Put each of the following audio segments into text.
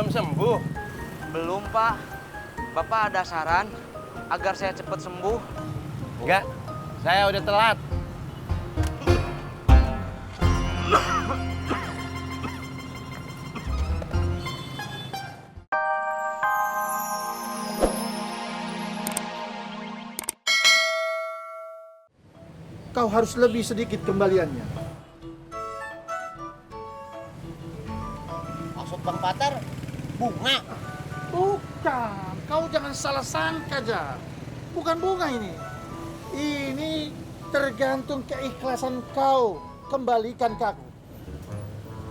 belum sembuh? Belum, Pak. Bapak ada saran agar saya cepat sembuh? Enggak, saya udah telat. Kau harus lebih sedikit kembaliannya. Maksud Bang Patar, bunga. Bukan, kau jangan salah sangka, aja. Bukan bunga ini. Ini tergantung keikhlasan kau. Kembalikan ke aku.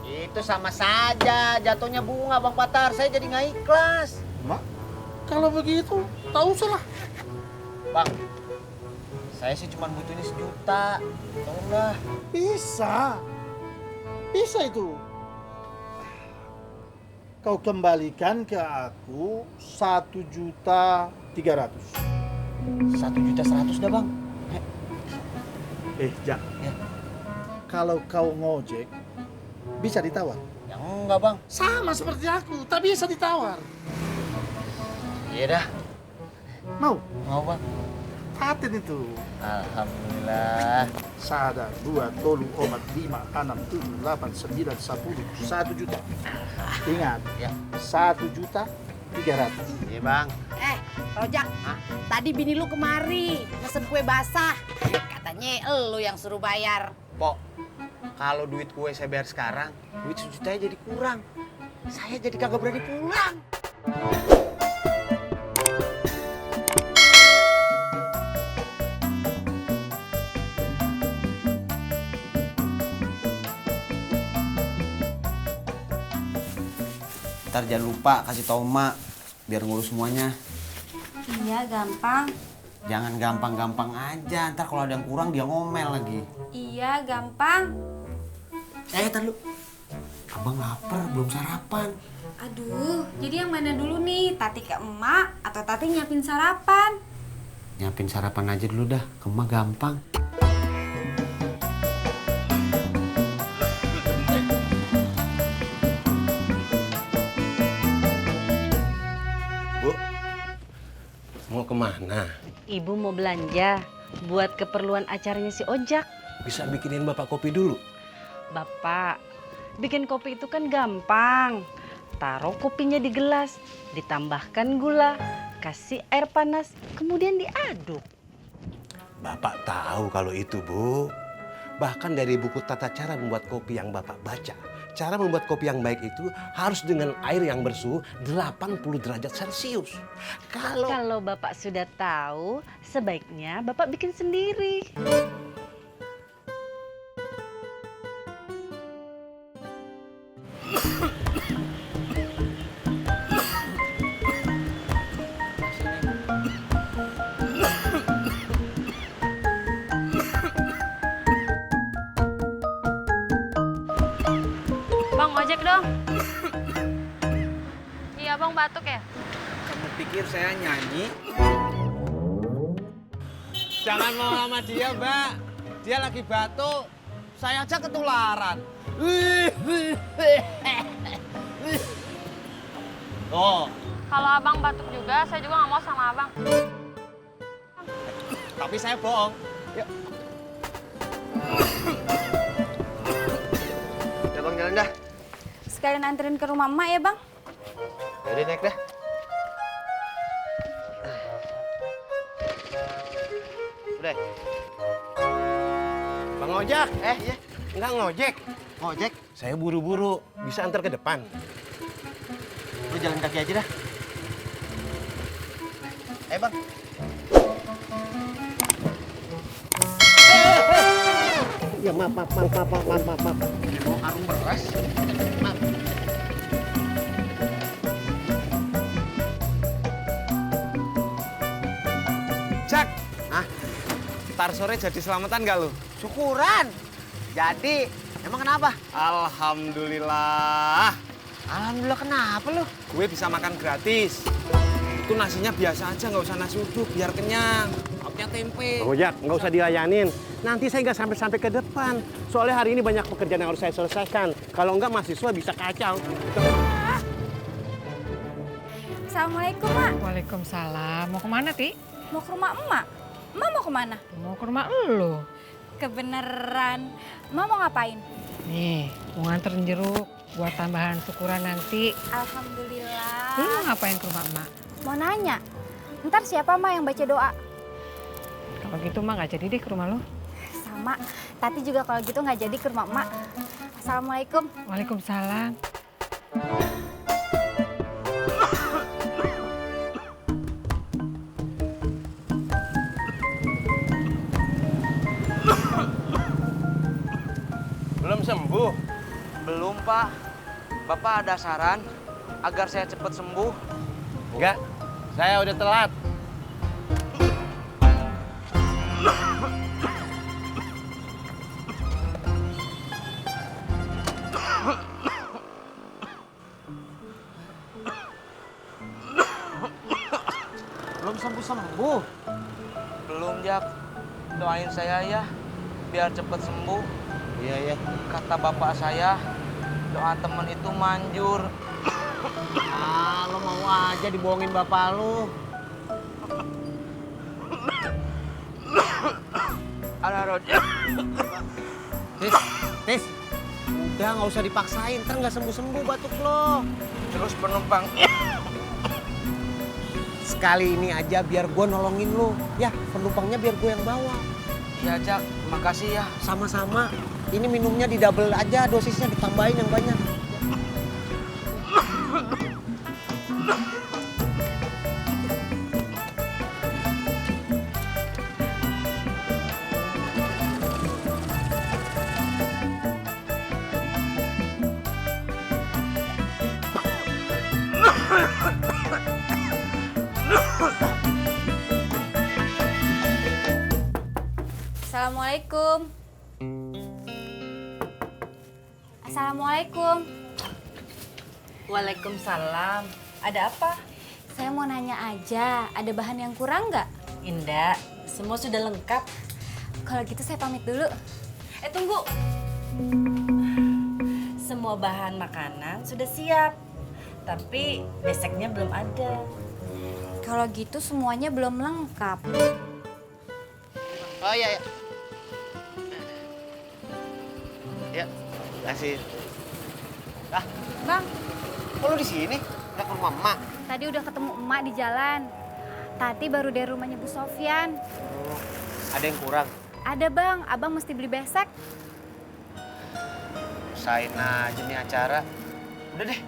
Itu sama saja jatuhnya bunga Bang Patar. Saya jadi nggak ikhlas. Mak, kalau begitu, tak usah lah. Bang, saya sih cuma butuh ini 1 juta. Tolonglah. Bisa. Bisa itu. Kau kembalikan ke aku 1.300.000. 1.100.000 dah Bang. Jak. Ya. Kalau kau ngojek, bisa ditawar. Ya enggak Bang. Sama seperti aku, tak bisa ditawar. Iya dah. Mau? Mau Bang. Hatin itu. Alhamdulillah. 1, 2, 3, 4, 5, 6, 7, 8, 9, 10, 1 juta. Ingat, Ya. 1.300.000. Iya Bang. Rojak, tadi bini lu kemari pesen kue basah. Katanya lu yang suruh bayar. Pok, kalau duit kue saya bayar sekarang, duit 1 juta jadi kurang. Saya jadi kagak berani pulang. Ntar jangan lupa kasih tau emak biar ngurus semuanya. Iya, gampang. Jangan gampang-gampang aja, ntar kalau ada yang kurang dia ngomel lagi. Iya, gampang. Ntar lu. Abang lapar, belum sarapan. Aduh, jadi yang mana dulu nih? Tati ke emak atau Tati nyiapin sarapan? Nyiapin sarapan aja dulu dah, ke emak gampang. Bu, mau kemana? Ibu mau belanja buat keperluan acaranya si Ojak. Bisa bikinin Bapak kopi dulu? Bapak, bikin kopi itu kan gampang. Taruh kopinya di gelas, ditambahkan gula, kasih air panas, kemudian diaduk. Bapak tahu kalau itu, Bu. Bahkan dari buku tata cara membuat kopi yang Bapak baca, cara membuat kopi yang baik itu harus dengan air yang bersuhu 80 derajat Celcius. Kalau Bapak sudah tahu, sebaiknya Bapak bikin sendiri. Bang, ojek dong. Iya, Bang, batuk ya? Kamu pikir saya nyanyi? Jangan mau sama dia, Mbak. Dia lagi batuk. Saya aja ketularan. Oh, Kalau Abang batuk juga, saya juga nggak mau sama Abang. tapi saya bohong. Yuk. Ya Bang, jalan dah. Sekalian anterin ke rumah emak ya, Bang? Yaudah naik dah. Udah. Bang Ojak, Iya. enggak ngojek. Ngojek. Saya buru-buru, bisa antar ke depan. Lu jalan kaki aja dah. Bang. Ya maaf. Mau karung beras. Maaf. Jak, Hah? ntar sore jadi selamatan gak lu? Syukuran. Jadi, emang kenapa? Alhamdulillah. Alhamdulillah kenapa lu? Gue bisa makan gratis. Itu nasinya biasa aja, nggak usah nasi uduk, biar kenyang. Lauknya tempe. Bang Ojak, nggak usah dilayanin. Nanti saya nggak sampai ke depan. Soalnya hari ini banyak pekerjaan yang harus saya selesaikan. Kalau nggak mahasiswa bisa kacau. Assalamualaikum, Mak. Waalaikumsalam. Mau kemana, Ti? Mau ke rumah emak. Emak mau kemana? Mau ke rumah elu. Kebeneran. Emak mau ngapain? Nih, mau nganterin jeruk buat tambahan syukuran nanti. Alhamdulillah. Lu mau ngapain ke rumah emak? Mau nanya. Ntar siapa Mak yang baca doa? Kalau gitu mah nggak jadi deh ke rumah lu. Sama. Tati juga kalau gitu nggak jadi ke rumah emak. Assalamualaikum. Waalaikumsalam. Belum sembuh? Belum, Pak. Bapak ada saran agar saya cepat sembuh? Enggak, saya udah telat. Belum sembuh-sembuh. Belum, Jak. Doain saya ya, biar cepat sembuh. Iya, iya. Kata bapak saya, doa temen itu manjur. Ah, lo mau aja dibohongin bapak lu. Ada Rod. Tis. Udah nggak usah dipaksain, ntar nggak sembuh-sembuh batuk lo. Terus penumpang. Sekali ini aja biar gue nolongin lo. Ya, penumpangnya biar gue yang bawa. Ya, Jak. Makasih ya. Sama-sama. Ini minumnya di double aja, dosisnya ditambahin yang banyak. Assalamualaikum. Assalamualaikum. Waalaikumsalam. Ada apa? Saya mau nanya aja, ada bahan yang kurang nggak? Indah, semua sudah lengkap. Kalau gitu saya pamit dulu. Tunggu. Semua bahan makanan sudah siap. Tapi beseknya belum ada. Kalau gitu semuanya belum lengkap. Oh iya, iya. Ya, kasih. Bang, Kok lu di sini? Udah ke rumah emak? tadi udah ketemu emak di jalan. Tati baru dari rumahnya Bu Sofyan. Oh, ada yang kurang? Ada bang, abang mesti beli besek. Usahain aja nih acara. Udah deh,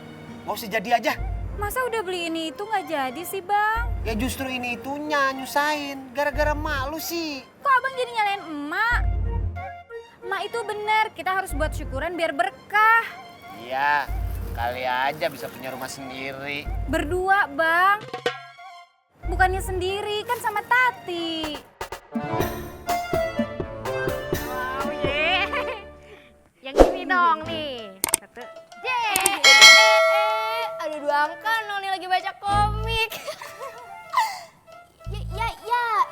nggak usah jadi aja. Masa udah beli ini itu nggak jadi sih bang? Ya justru ini itunya nyusahin. Gara-gara malu sih. Kok abang jadi nyalain emak? Emak itu bener, kita harus buat syukuran biar berkah. Iya, kali aja bisa punya rumah sendiri. Berdua bang. Bukannya sendiri, kan sama Tati. Wow, ye. Yang ini dong nih. Satu. Ada dua angka, Noni lagi baca komik.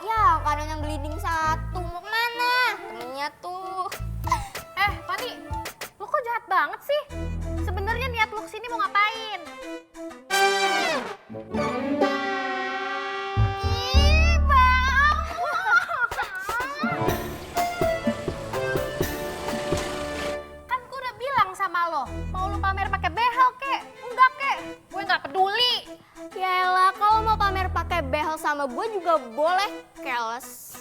ya, kadang yang gelinding satu. Mau kemana? Temennya tuh. Tati, lu kok jahat banget sih? Sebenarnya niat lu kesini mau ngapain? Ih, bang. Kan gue udah bilang sama lo, mau lu pamer pakai behel kek, enggak kek, gue nggak peduli. Yaelah, kalau mau pamer pakai behel sama gue juga boleh, keles.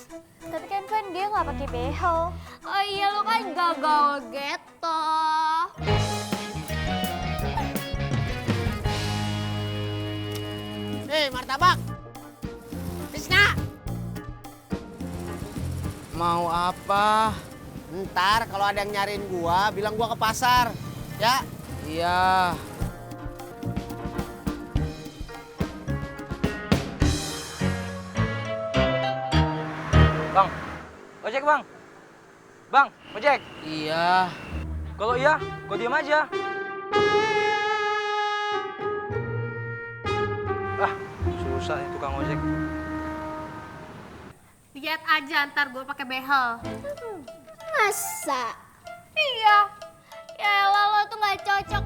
Tapi kan dia nggak pakai behel. Oh iya, lo kan gagal gitu. Hei, martabak. Tisna. Mau apa? Ntar kalau ada yang nyariin gua, bilang gua ke pasar. Ya? Iya. Bang, ojek bang. Bang, ojek. Iya. Kalau iya, kau diam aja. Susah nih tukang ojek. Lihat aja ntar gue pakai behel. Masa? Iya. Yaelah, lo tuh nggak cocok